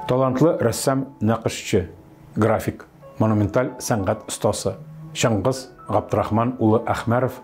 Талантлы рәссам, нәкышче, график, монументаль сәнгать остасы Чыңгыз Габдрахман улы Әхмәров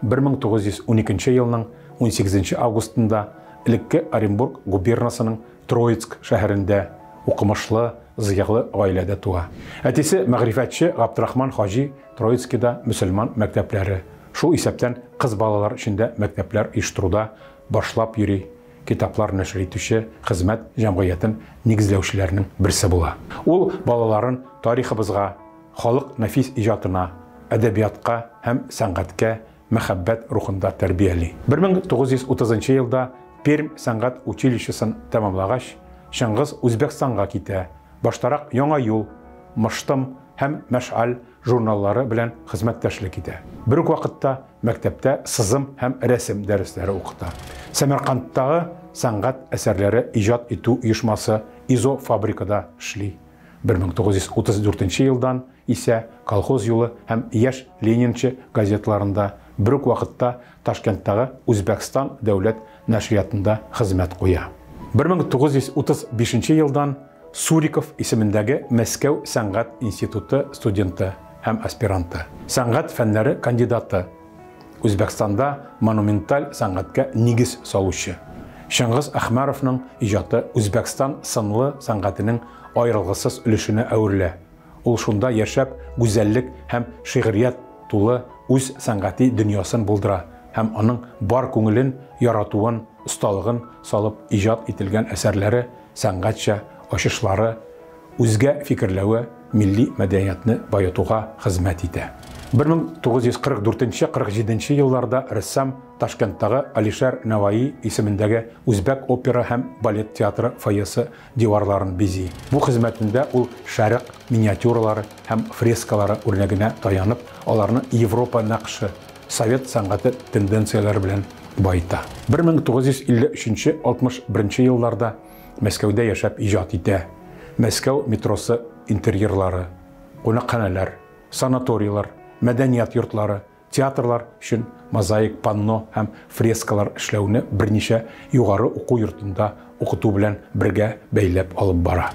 1912 елның 18 августында элекке Оренбург губернасының Троицк шәһәрендә укымышлы, зыялы гаиләдә туа. Әтисе мәгърифәтче Габдрахман хаҗи Троицкида мөселман мәктәпләре, шул исәптән кыз балалар өчен дә мәктәпләр оештыруда башлап йөри, китаплар нәшер итүче Хезмәт җәмгыятен нигезләүчеләрнең берсе була. Ул балаларын тарихыбызга, халык нәфис иҗатына, әдәбиятка һәм сәнгатькә мәхәббәт рухында тәрбияли. 1930 елда Пермь сәнгать училищесын тәмамлагач, Чыңгыз Үзбәкстанга китә, баштарак Яңа юл, Мыштым һәм Мәшаль журналлары белән хезмәттәшлек итә. Бер үк вакытта мәктәптә сызым һәм рәсем дәресләре укыта. Сәмәркандтагы сәнгать әсәрләре иҗат итү оешмасы ИЗО фабрикада эшли. 1934 елдан исә Колхоз юлы һәм Яшь ленинчы газетларында, бер үк вакытта Ташкенттагы Үзбәкстан дәүләт нәшриятында хезмәт куя. 1935 елдан Суриков исемендәге Мәскәү сәнгать институты студенты һәм аспиранты, сәнгать фәннәре кандидаты, Үзбәкстанда монументаль сәнгатькә нигез салучы. Чыңгыз Әхмәровның иҗаты Үзбәкстан сынлы сәнгатенең аерылгысыз өлешенә әверелә. Ул шунда яшәп, гүзәллек һәм шигърият тулы үз сәнгати дөньясын булдыра һәм аның бар күңелен, яратуын, осталыгын салып иҗат ителгән әсәрләре, сәнгатьчә ачышлары, үзгә фикерләве милли мәдәниятне баетуга хезмәт итә. 1944-47 елларда рәссам Ташкенттагы Алишер Наваи исемендәге Үзбәк опера һәм балет театры фойесы диварларын бизи. Бу хезмәтендә ул шәрык миниатюралары һәм фрескалары үрнәгенә таянып, аларны Европа нәкышы, совет сәнгате тенденцияләре белән баета. 1953-61 елларда Мәскәүдә яшәп иҗат итә. Мәскәү метросы интерьерлары, кунакханәләр, санаторийлар, мәдәният йортлары, театрлар өчен мозаик панно һәм фрескалар эшләүне берничә югары уку йортында укыту белән бергә бәйләп алып бара.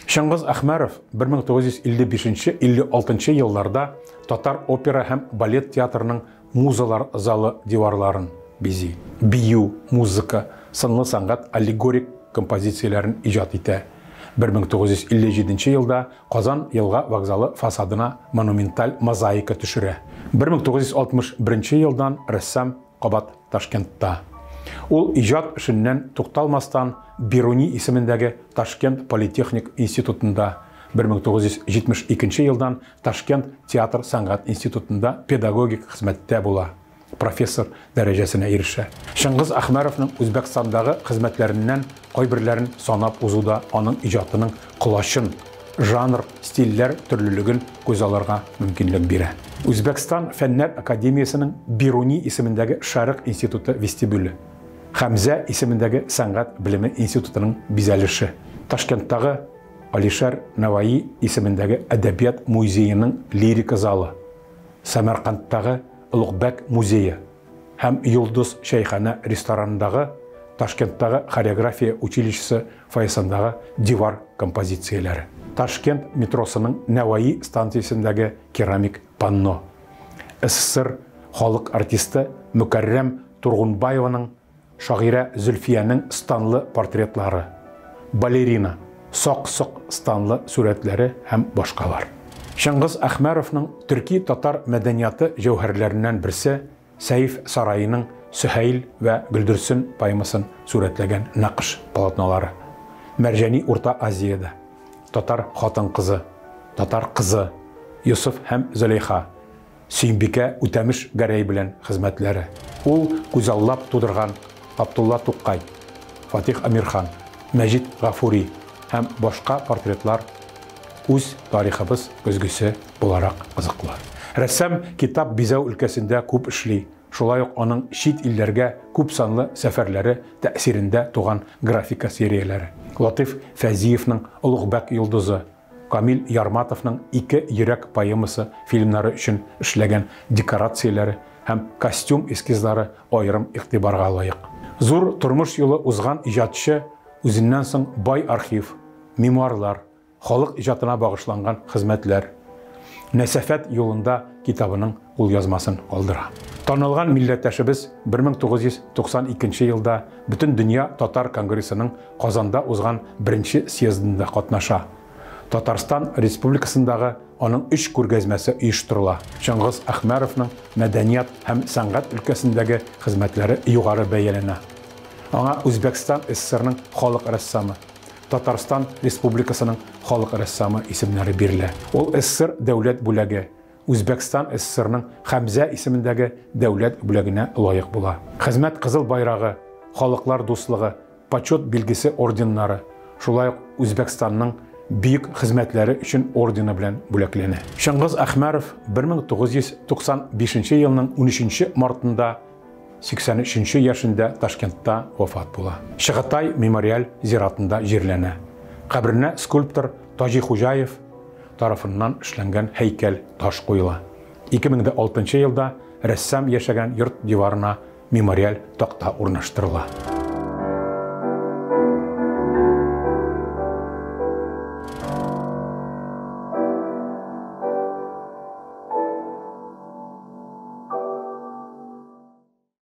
Чыңгыз Әхмәров 1955-56 елларда Татар опера һәм балет театрының музалар залы диварларын бизи. Бию, музыка, сынлы сәнгать аллегорик композицияләрен иҗат итә. 1957 елда Казан елга вокзалы фасадына монументаль мозаика төшерә. 1961 елдан рәссам кабат Ташкентта. Ул иҗат эшеннән тукталмастан Бируни исемендәге Ташкент политехник институтында 1972 елдан Ташкент театр сәнгать институтында педагогик хезмәттә була, профессор дәрәҗәсенә ирешә. Чыңгыз Әхмәровның Үзбәкстандагы хезмәтләреннән кайберләрен санап узу да аның иҗатының колачын, жанр, стильләр төрлелеген күз алырга мөмкинлек бирә. Үзбәкстан Фәннәр академиясенең Бируни исемендәге Шәрык институты вестибюле, Хәмзә исемендәге сәнгать белеме институтының бизәлеше, Ташкенттагы Алишер Наваи исемендәге әдәбият музееның лирика залы, Сәмәркандтагы Олугбәк музее һәм Йолдыз чәйханә ресторанындагы, Ташкенттагы хореография училищесы фойесындагы дивар композицияләре, Ташкент метросының Нәваи станциясендәге керамик панно, СССР халык артисты Мөкәррәм Тургунбаеваның, шагыйрә Зөлфиянең станлы портретлары, балерина, Сак-сок станлы сурәтләре һәм башкалар. Чыңгыз Әхмәровның төрки-татар мәдәнияты җәүһәрләреннән берсе Сәйф Сараиның Сөһәйл вә Гөлдерсен поэмасын сурәтләгән нәкыш полотнолары, Мәрҗани Урта Азиядә, Татар хатын-кызы, Татар кызы, Йосыф һәм Зөләйха, Сөембикә Үтәмеш Гәрәй белән хезмәтләре. Ул күзаллап тудырган Габдулла Тукай, Фатих Әмирхан, Мәҗит Гафури һәм башка портретлар үз тарихыбыз көзгесе буларак кызыклы. Рәссам китап бизәү өлкәсендә күп эшли, шулай ук аның чит илләргә күпсанлы сәфәрләре тәэсирендә туган графика серияләре, Латыйф Фәзиевның Олугбәк йолдызы, Камил Ярматовның Ике йөрәк поэмасы фильмнары өчен эшләгән декорацияләре һәм костюм эскизлары аерым игътибарга лаек. Зур тормыш юлы узган иҗатчы үзеннән соң бай архив, мемуарлар, халык иҗатына багышланган хезмәтләр, Нәсәфәт юлында китабының кулъязмасын калдыра. Танылган милләттәшебез 1992 елда Бөтендөнья татар конгрессының Казанда узган беренче съездында катнаша. Татарстан Республикасындагы аның өч күргәзмәсе оештырыла. Чыңгыз Әхмәровның мәдәният һәм сәнгать өлкәсендәге хезмәтләре югары бәяләнә. Аңа Үзбәкстан ССРның халык рәссамы, Татарстан Республикасының халык рәссамы исемнәре бирелә. Ул СССР дәүләт бүләге, Үзбәкстан ССРның Хәмзә исемендәге дәүләт бүләгенә лаек була. Хезмәт Кызыл Байрагы, Халыклар дуслыгы, Почет билгесе орденнары, шулай ук Үзбәкстанның Бөек хезмәтләре өчен ордены белән бүләкләнә. Чыңгыз Әхмәров 1995 елның 13 мартында 83 нче яшендә Ташкентта вафат була. Чыгытай мемориаль зиратында җирләнә. Каберенә скульптор Таҗи Хуҗаев тарафыннан эшләнгән һәйкәл таш куела. 2006 елда рәссам яшәгән йорт диварына мемориаль такта урнаштырыла.